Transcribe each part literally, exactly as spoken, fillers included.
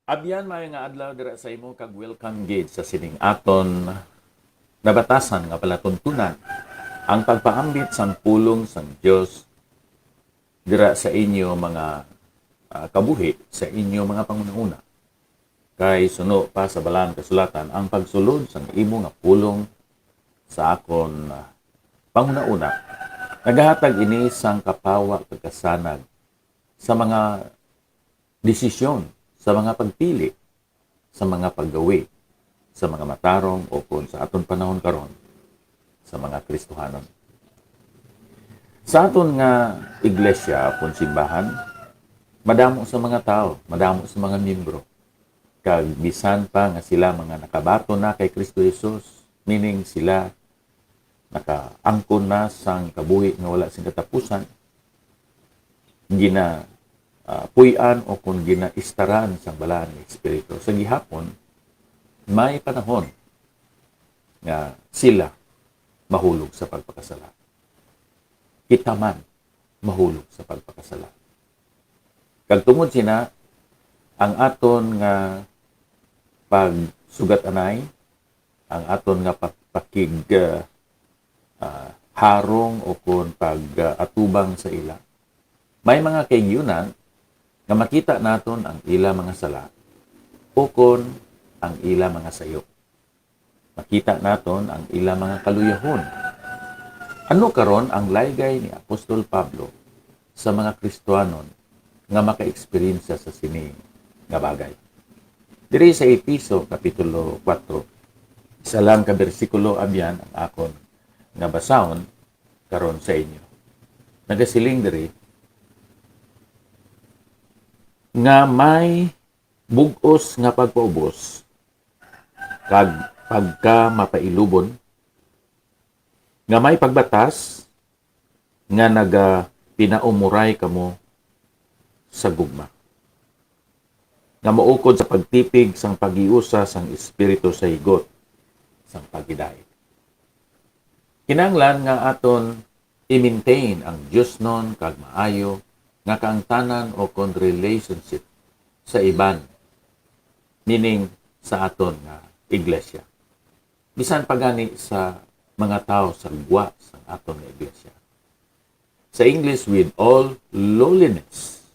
Abyan, maayo nga adlaw dira sa imo, kag welcome gid sa sining aton nabatasan nga palatuntunan, ang pagpaambit sang pulong sang Dios dira sa inyo mga, ah, kabuhi, sa inyo mga panghunahuna. Kay suno pa sa Balaan Kasulatan ang pagsulod sang imo nga pulong sa akon, ah, panghunahuna. Nagahatag ini sang kapawa kag kasanag sa mga desisyon, sa mga pagpili, sa mga paggawi, sa mga matarong, o kon sa aton panahon karon, sa mga Kristohanon. Sa aton nga iglesia kon simbahan, madamo sa mga tawo, madamo sa mga miyembro, kag bisan pa nga sila mga nakabaton na kay Kristo Jesus, meaning sila nakaangkon na sang kabuhi nga wala sing katapusan, gina, ah, puy-an o kon ginaistaran sang Balaan nga Espiritu. Sa gihapon, may panahon nga sila mahulog sa pagpakasala. Kita man mahulog sa pagpakasala. Kag tungod sina, ang aton nga pagsugat-anay, ang aton nga pa-, pakig, ah, ah, harong o kon pag, ah, atubang sa ila, may mga kaigyonan nga makita naton ang ila mga sala o kon ang ila mga sayop. Makita naton ang ila mga kaluyahon. Ano karon ang laygay ni Apostol Pablo sa mga Kristiyanon nga makaeksperyensya sa sini nga bagay? Diri sa Efeso Kapitulo kuwatro, isa lang ka bersikulo abyan ang akon nga basahon karon sa inyo. Nagasiling diri nga may bug-os nga pagpaubos kag pagkamapailubon, nga may pagbatas nga nagapinaumuray kamo sa gugma, nga maukod sa pagtipig sang paghiusa sang Espiritu sa higot sang paghidait. Kinahanglan nga aton i-maintain ang diosnon kag maayo nga kaangtanan o kon relationship sa iban, meaning sa aton nga iglesia, bisan pa gani sa mga tawo sa gwa sang aton nga iglesia. Sa English, "With all lowliness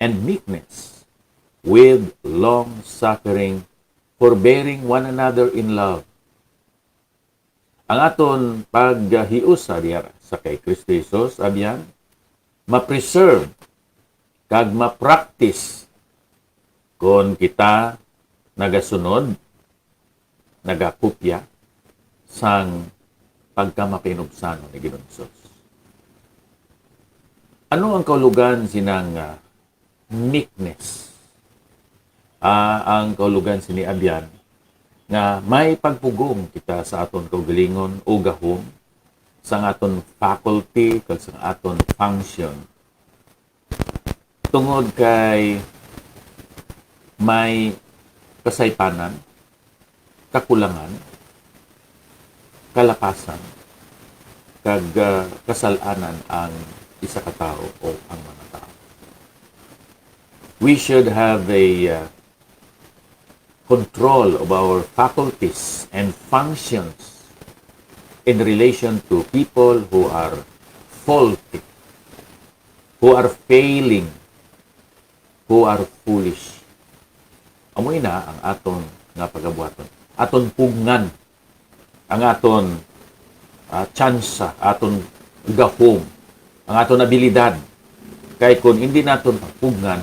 and meekness, with long suffering, forbearing one another in love." Ang aton paghiusa diya sa kay Kristo Jesus, abyan, ma-preserve kag ma-practice kon kita nagasunod, nagakopya sang pagkamapainubsanon ni Ginoong Jesus. Ano ang kaulugan sinang, ah, meekness? Ah, ang kaulugan sini, abyan, nga may pagpugong kita sa aton kaugalingon o gahom, sang aton faculty, kag sang aton function. Tungod kay may kasaypanan, kakulangan, kalapasan, kag, ah, kasal-anan ang isa ka tawo o ang mga tawo. We should have a, ah, control of our faculties and functions in relation to people who are faulty, who are failing, who are foolish. Amo ina ang aton nga pagabuhaton. Aton pugngan ang aton, ah, tsansa, aton gahom, ang aton abilidad. Kay kung hindi naton pugngan,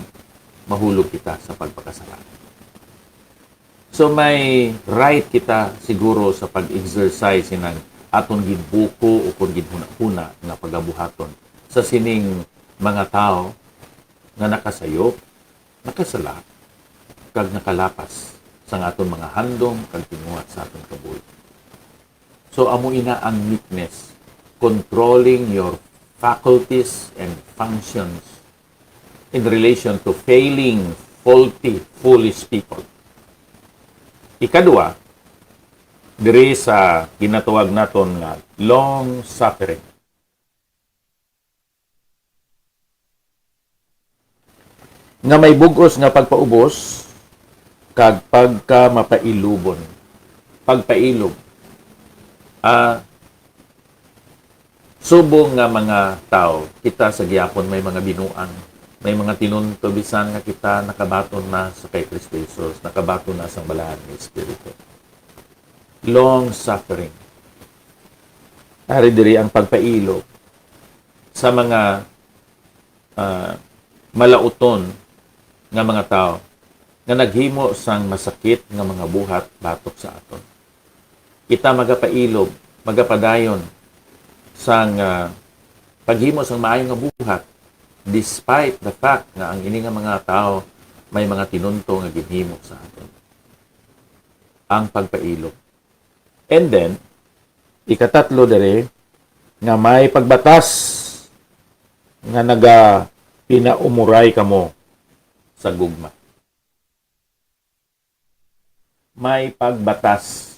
mahulog kita sa pagpakasala. So, may right kita siguro sa pag-exercise sinang aton ginbuko o kon ginhunahuna nga pagabuhaton sa sining mga tawo nga nakasayop, nakasala, kag nakalapas sang aton mga handom kag tinguha sa aton kabuhi. So, amo ina ang meekness, controlling your faculties and functions in relation to failing, faulty, foolish people. Ikadua, diri sa ginatawag naton nga long suffering, nga may bug-os nga pagpaubos kag pagkamapailubon. Pagpailob. Ah, subong nga mga tawo, kita sa gihapon may mga binuang, may mga tinunto bisan nga kita nakabaton na sa kay Kristo Jesus, nakabaton na sang Balaan nga Espiritu. Long suffering. Ari diri ang pagpailob sa mga, ah, malauton nga mga tawo nga naghimo sang masakit nga mga buhat batok sa aton. Kita magapailob, magapadayon sang, ah, paghimo sang maayo nga buhat, despite the fact nga ang ini nga mga tawo may mga tinunto nga ginhimo sa aton. Ang pagpailob. And then, ikatatlo diri, nga may pagbatas nga nagapinaumuray kamo sa gugma. May pagbatas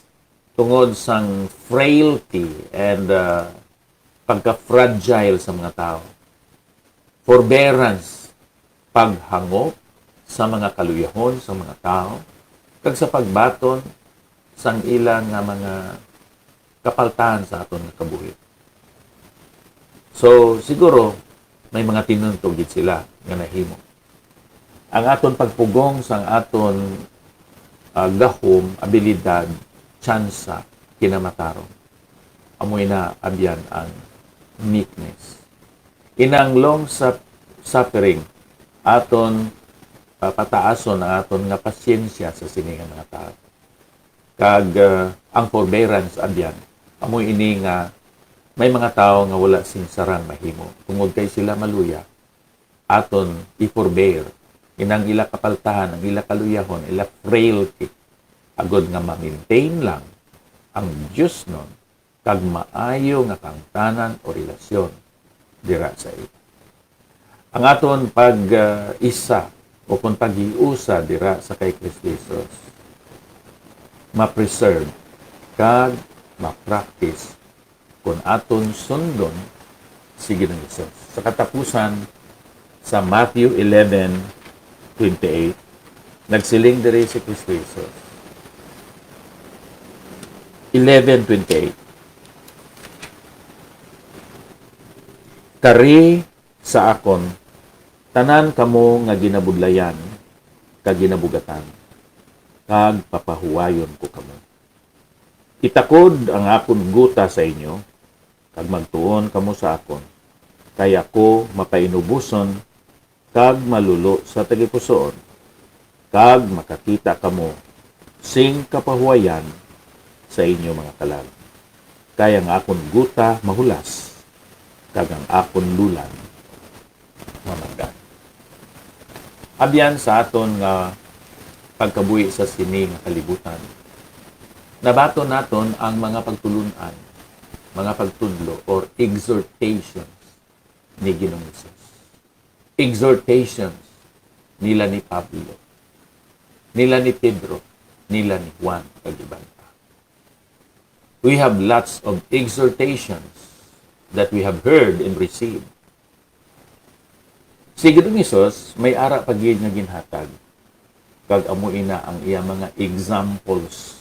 tungod sang frailty and, uh, pagka-fragile sa mga tawo. Forbearance, paghangop sa mga kaluyahon sa mga tawo, kag sa pagbaton sang ila nga mga kapaltahan sa aton nga kabuhi. So, siguro, may mga tinunto gid sila nga nahimo. Ang aton pagpugong sang aton, ah, gahom, abilidad, tsansa, kinamatarong. Amoy na abyan ang meekness. Inang long sup-, suffering, aton, ah, pataason ang aton nga pasyensya sa sini nga mga tawo. Kag, ah, ang forbearance, abyan, amo ini nga may mga tawo nga wala sing sarang mahimo tungod kay sila maluya. Aton i-forbear inang ila kapaltahan, ang ila kaluyahon, ila frailty, agod nga ma-maintain lang ang diosnon kag maayo nga kahangtanan o relasyon dira sa ila. Ang aton pag, ah, isa o kon paghiusa dira sa kay Kristo Jesus, ma-preserve kag ma-practice kon aton sundon si Ginoong Jesus. Sa katapusan, sa Matthew eleven twenty-eight, nagsiling diri si Kristo Jesus. Eleven twenty-eight. Kari sa akon, tanan kamo nga ginabudlayan kag ginabugatan, kag papahuwayon ko kamo. Itakod ang akon guta sa inyo, kag magtuon kamo sa akon, kay ako mapainuboson kag malulo sa tagipusoon, kag makakita kamo sing kapahuwayan sa inyo mga kalag. Kay ang akon guta mahulas, kag ang akon lulan mamanggad. Abyan sa aton nga pagkabuhi sa sini nga kalibutan, nabaton naton ang mga pagtulun-an, mga pagtudlo, or exhortations ni Ginoong Jesus. Exhortations nila ni Pablo, nila ni Pedro, nila ni Juan, kag iban pa. We have lots of exhortations that we have heard and received. Si Ginoong Jesus may ara pa gid nga ginhatag, kag amo ina ang iya mga examples.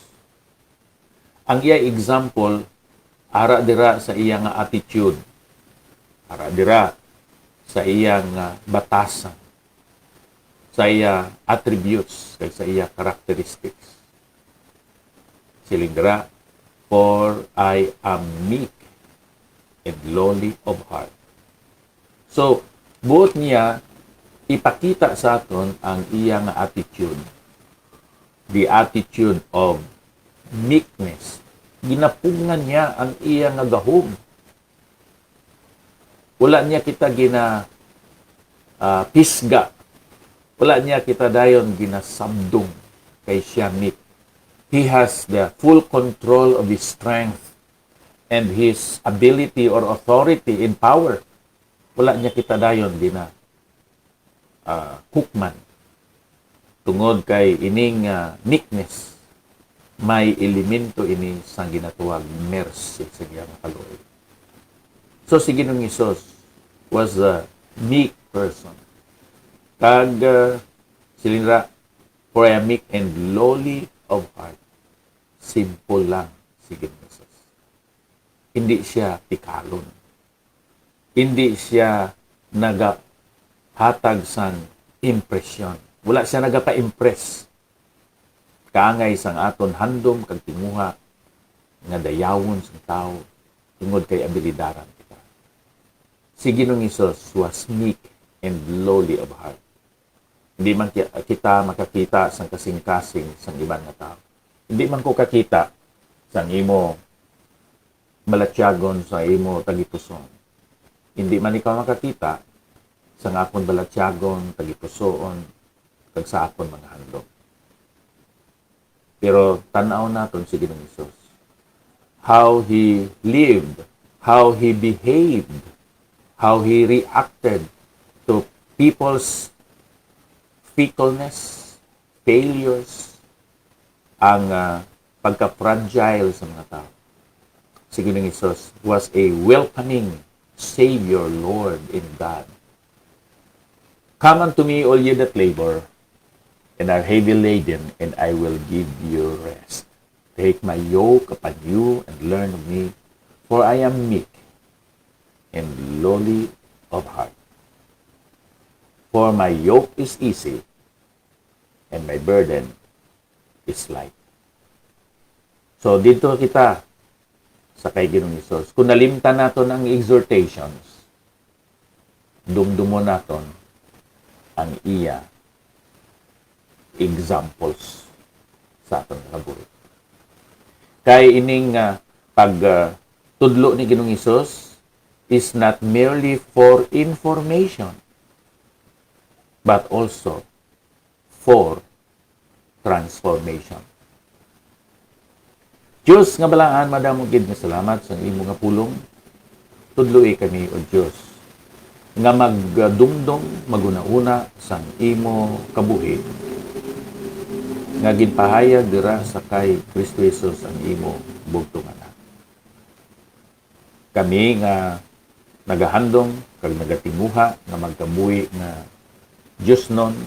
Ang iya example, ara dira sa iya nga attitude, ara dira sa iya nga batasan, sa iya attributes, kag sa iya characteristics. Siling dira, "For I am meek and lowly of heart." So, buot niya ipakita sa aton ang iya nga attitude, the attitude of meekness. Ginapugngan niya ang iya nga gahom. Wala niya kita gina, ah, pisga. Wala niya kita dayon ginasabdong kay siya meek. He has the full control of his strength and his ability or authority in power. Wala niya kita dayon gina, ah, hukman. Tungod kay ining, ah, meekness, may elemento ini sang ginatawag mercy sa iya nga kaluoy. So, si Ginoong Jesus was a meek person. Kag, ah, siling ra, "For I am meek and lowly of heart." Simple lang si Ginoong Jesus. Hindi siya tikalon. Hindi siya nagahatag sang impresyon. Wala siya nagapa-impress. Kaangay sang aton handom kag tinguha nga dayawon sang tawo tungod kay abilidaran kita. Si Ginoong Jesus was meek and lowly of heart. Hindi man ki-, kita makakita sang kasing-kasing sang iban nga tawo. Hindi man ko kakita sang imo balatyagon, sa imo tagipusoon. Hindi man ikaw makakita sang akon balatyagon, tagipusoon, kag sa akon mga handom. Pero tan-aw naton si Ginoong Jesus. How he lived, how he behaved, how he reacted to people's fickleness, failures, ang, ah, pagka-fragile sa mga tao. Si Ginoong Jesus was a welcoming Savior, Lord, and God. "Come unto me, all ye that labor and are heavy laden, and I will give you rest. Take my yoke upon you and learn of me, for I am meek and lowly of heart. For my yoke is easy and my burden is light." So, dito kita sa kay Ginoong Jesus. Kung nalimtan naton ang exhortations, dumdumon naton ang iya examples sa aton kabuhi. Kay ining, ah, pag, ah, tudlo ni Ginoong Jesus is not merely for information, but also for transformation. Dios nga balaan, madamo gid nga salamat sang imo nga pulong. Tudloi kami, O Dios, nga magdumdom, maghunahuna sang imo kabuhi nga ginpahayag dira sa kay Cristo Jesus, ang imo bugtong Anak. Kami nga nagahandom kag nagatinguha nga magkabuhi nga diosnon,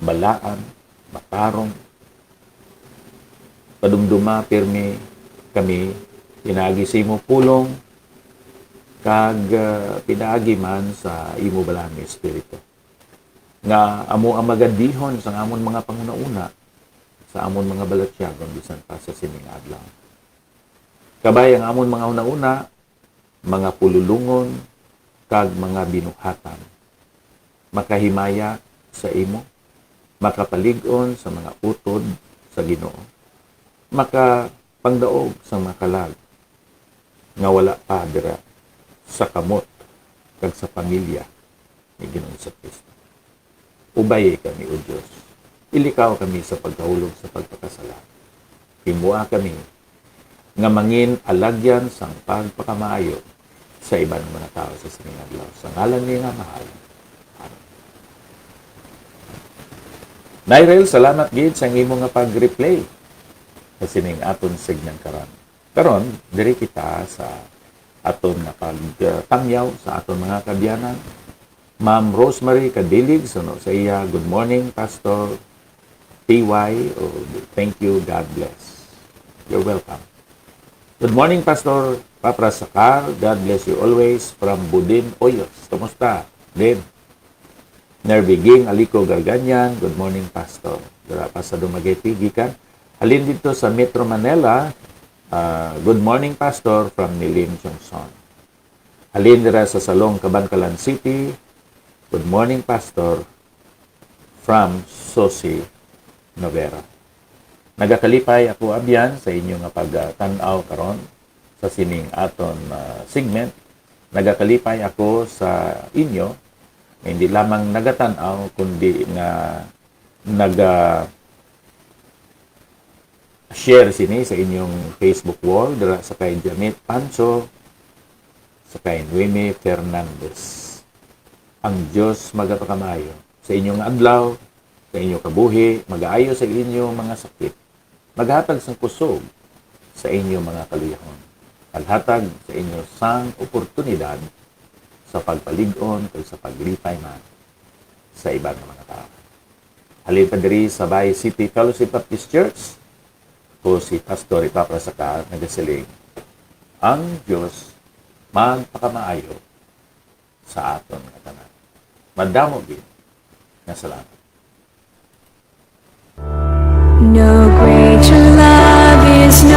balaan, matarong, padumduma pirmi kami pinaagi sa imo pulong kag, ah, pinaagi man sa imo Balaan nga Espiritu, nga amo ang magadihon sang amon mga panghunahuna, sa amon mga balatyagon bisan pa sa sining adlaw. Kabay ang amon mga hunahuna, mga pululongon, kag mga binuhatan makahimaya sa imo, makapalig-on sa mga utod sa Ginoo, makapangdaog sa mga kalag nga wala pa dira sa kamot kag sa pamilya ni Ginoong Jesu-Cristo. Ubayi kami, O Dios. Ilikaw kami sa pagkahulog sa pagpakasala. Himoa kami nga mangin alagyan sang pagpakamaayo sa iban nga mga tawo sa sining adlaw. Sa ngalan niya nga mahal. Amen. Nairel, salamat gid sa imo nga pag-replay sa sining aton segment karon. Karon, diri kita sa aton nga pagtamyaw sa aton mga kaabyanan. Ma'am Rosemary Cadilig, suno sa iya, "Good morning, Pastor T Y." O, thank you, God bless. You're welcome. "Good morning, Pastor Papra Sacar. God bless you always. From Budin, Oyos." Kumusta, Din? Nervy Ging Alico Garganian, "Good morning, Pastor." Dira pa sa Dumaguete, gikan. Halin dito sa Metro Manila, ah, "Good morning, Pastor," from Nilin Johnson. Halin dira sa Salong, Kabankalan City, "Good morning, Pastor," from Sosi Novera. Nagakalipay ako, abyan, sa inyo nga pagtan-aw karon sa sining aton, ah, segment. Nagakalipay ako sa inyo nga hindi lamang nagatan-aw, kundi nga naga-share sini sa inyong Facebook wall, dira sa kay Janet Pancho, sa kay Noemi Fernandez. Ang Dios magapakamayo sa inyong adlaw, sa inyong kabuhi, magaayo sa inyong mga sakit, maghatag sang kusog sa inyong mga kaluyahon, maghatag sa inyo sang oportunidad sa pagpalig-on kag sa paglipay man sa iban nga mga tawo. Halin pa diri sa Bay City Fellowship Baptist Church, ko si Pastor Epafras Acar, nagasiling, ang Dios magpakamaayo sa aton nga tanan. Madamo gid nga salamat. No greater love is known